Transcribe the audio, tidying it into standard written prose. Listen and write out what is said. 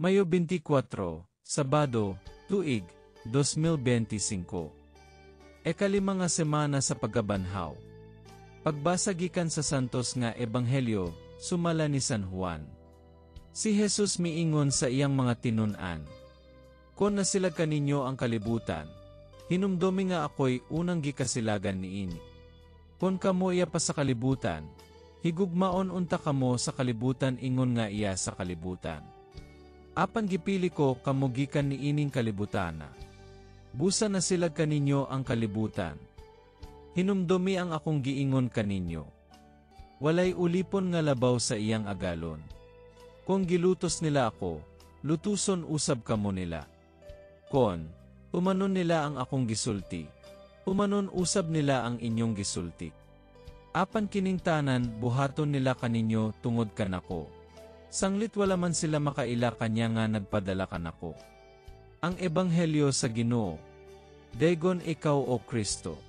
Mayo 24, Sabado, tuig, 2025. Ekalima nga semana sa pagkabanhaw. Pagbasa gikan sa Santos nga Ebanghelyo, sumala ni San Juan. Si Jesus miingon sa iyang mga tinun-an, "Kon nasilag kaninyo ang kalibutan, hinumdumi nga ako'y unang gikasilagan niini. Kon kamo iya pa sa kalibutan, higugmaon unta kamo sa kalibutan ingon nga iya sa kalibutan. Apan gipili ko kamo gikan niining kalibutana. Busa nasilag kaninyo ang kalibutan. Hinumdumi ang akong giingon kaninyo: Walay ulipon nga labaw sa iyang agalon. Kung gilutos nila ako, lutuson usab kamo nila. Kon tumanon nila ang akong gisulti, tumanon usab nila ang inyong gisulti. Apan kining tanan buhaton nila kaninyo tungod kanako, sanglit wala man sila makaila kaniya nga nagpadala kanako." Ang Ebanghelyo sa Ginoo. Daygon ikaw, O Kristo.